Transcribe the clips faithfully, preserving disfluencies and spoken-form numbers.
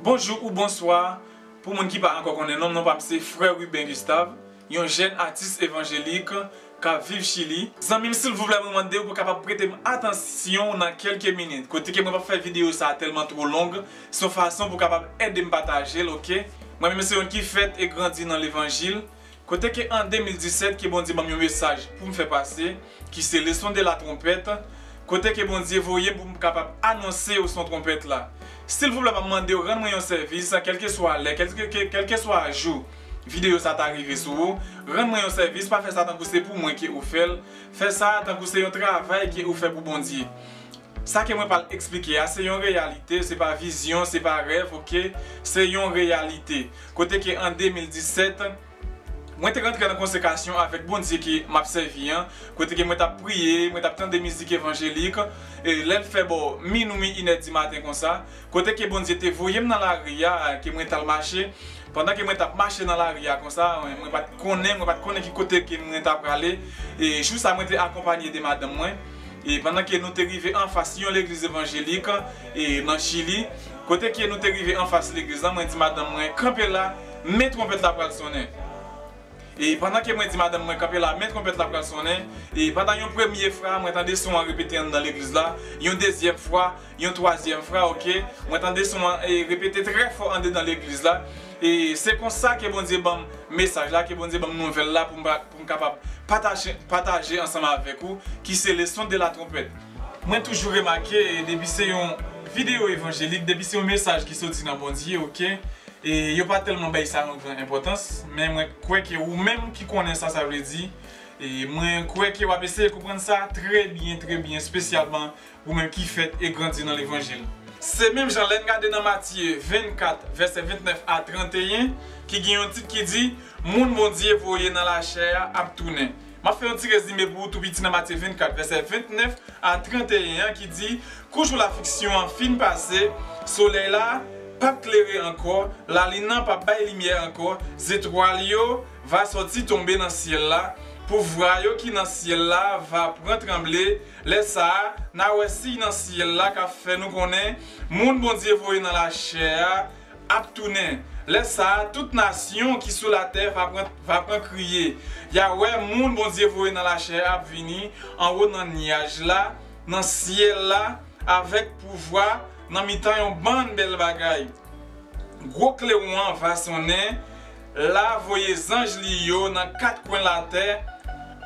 Bonjou ou bonswa. Pou moun ki pa ankò konnen non m, non pa m se Frè Ruben Gustave, yon jèn atis evanjelik k ap viv Chili. Zanmi m, silvouplè, mwen mande w pou w kapab prete m atansyon nan kèlke minit. Kote ke mwen p ap fè videyo sa a tèlman twò long, se yon fason pou w kapab ede m pataje l, oke? Mwen menm se youn ki fèt e grandi nan levanjil. Kote ke an de mil disèt ke Bondye ban m yon mesaj pou m fè pase, ki se leson de la tronpèt, kote ke Bondye voye m pou m kapab anonse w son tronpèt la. Silvouplè, m ap mande w rann mwen yon sèvis, kèlkeswa lè, kèlke, kèlkeswa jou videyo sa ta rive sou ou, rann mwen yon sèvis, pa fè sa tankou se pou mwen ke ou fè l, fè sa tankou se yon travay ke ou fè pou Bondye. Sa ke mwen pral eksplike a, se yon reyalite, se pa vizyon, se pa rèv, oke? Se yon reyalite. Kote ke an de mil disèt, mwen te rantre nan konsekrasyon avèk Bondye ke m ap sèvi an, kote ke mwen t ap priye, mwen t ap tande mizik evanjelik, e lè l fè bò minwi, inè di maten konsa, kote ke Bondye te voye m nan lari a, ke mwen t al mache. Pandan ke mwen t ap mache nan lari a konsa, mwen, mwen pa t konnen, mwen pa t konnen ki kote ke mwen t ap prale. E jou sa, mwen te akonpaye de madanm mwen. E pandan ke nou te rive anfas yon legliz evanjelik, e nan Chili, kote ke nou te rive anfas legliz la, mwen di madanm mwen, "Kanpe la, men twonpèt la pral sonnen." E pandan ke mwen di madanm mwen, "Kanpe la, men twonpèt la pral sonnen," e pandan yon premye fwa, mwen tande son an repete anndan legliz la, yon dezyèm fwa, yon twazyèm fwa, oke, mwen tande son an, e, repete trè fò andedan legliz la. E se konsa ke Bondye ban m mesaj la, ke Bondye ban m nouvèl la pou m pa, pou m kapab pataje, pataje ansanm avèk ou, ki se leson de la tronpèt. Mwen toujou remake, e, depi se yon videyo evanjelik, depi se yon mesaj ki soti nan Bondye, oke, e yo pa tèlman bay sa yon gran enpòtans, men mwen kwè ke ou menm ki konnen sa sa vle di, e mwen kwè ke w ap eseye konprann sa trè byen, trè byen, espesyalman ou menm ki fèt e grandi nan levanjil. Se menm jan lè n gade nan Matye vennkat, vèsè vennèf a tranteyen, ki gen yon tit ki di, "Moun Bondye voye nan lachè a ap tounen." M ap fè yon ti rezime pou ou tou piti nan Matye vennkat, vèsè vennèf a tranteyen an, ki di, "Kou jou lafiksyon an fin pase, solèy la p ap klere ankò, lalin nan p ap bay limyè ankò, zetwal yo va sòti tonbe nan syèl la, pouvwa yo ki nan syèl la va pran tranble. Lè sa a, n a wè siy nan syèl la k ap fè nou konnen moun Bondye voye nan lachè a ap tounen. Lè sa a, tout nasyon ki sou latè va pran, va pran kriye. Y a wè moun Bondye voye nan lachè a ap vini anwo nan nyaj la, nan syèl la, avèk pouvwa nan mitan yon bann bèl bagay. Gwo klewon an va sonnen, l a voye zanj li yo nan kat kwen latè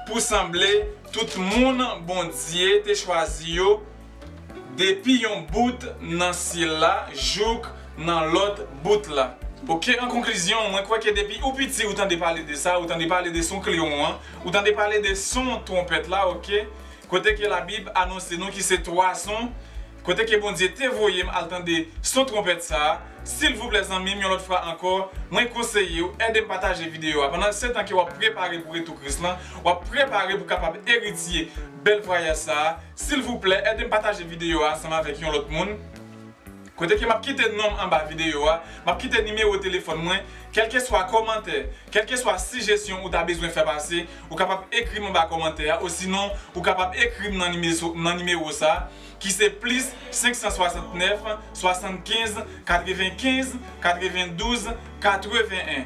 pou sanble tout moun Bondye te chwazi yo, depi yon bout nan syèl la jouk nan lòt bout la." Oke, an konklizyon, mwen kwè ke depi ou piti, ou tande pale de sa, ou tande pale de son klewon an, ou tande pale de son twonpèt la, oke? Kote ke Labib anonse nou ki se twa son, kote ke Bondye te voye m al tande son twonpèt sa a, silvouplè zanmi m, yon lòt fwa ankò, mwen konseye w, ede m pataje videyo a. Pandan se tan ke w ap prepare pou retou Kris lan, w ap prepare pou kapab eritye bèl vwayaj sa a, silvouplè, ede m pataje videyo a ansanm avèk yon lòt moun. Kote ke m ap kite non m anba videyo a, m ap kite nimewo telefòn mwen, kèlkeswa kòmantè, kèlkeswa sijesyon ou ta bezwen fè pase, ou kapab ekri m anba kòmantè a, osinon, ou kapab ekri m nan nimewo, nan nimewo sa a, ki se plis senk san swasantnèf, swasannkenz, katrevenkenz, katrevendouz, katreven en.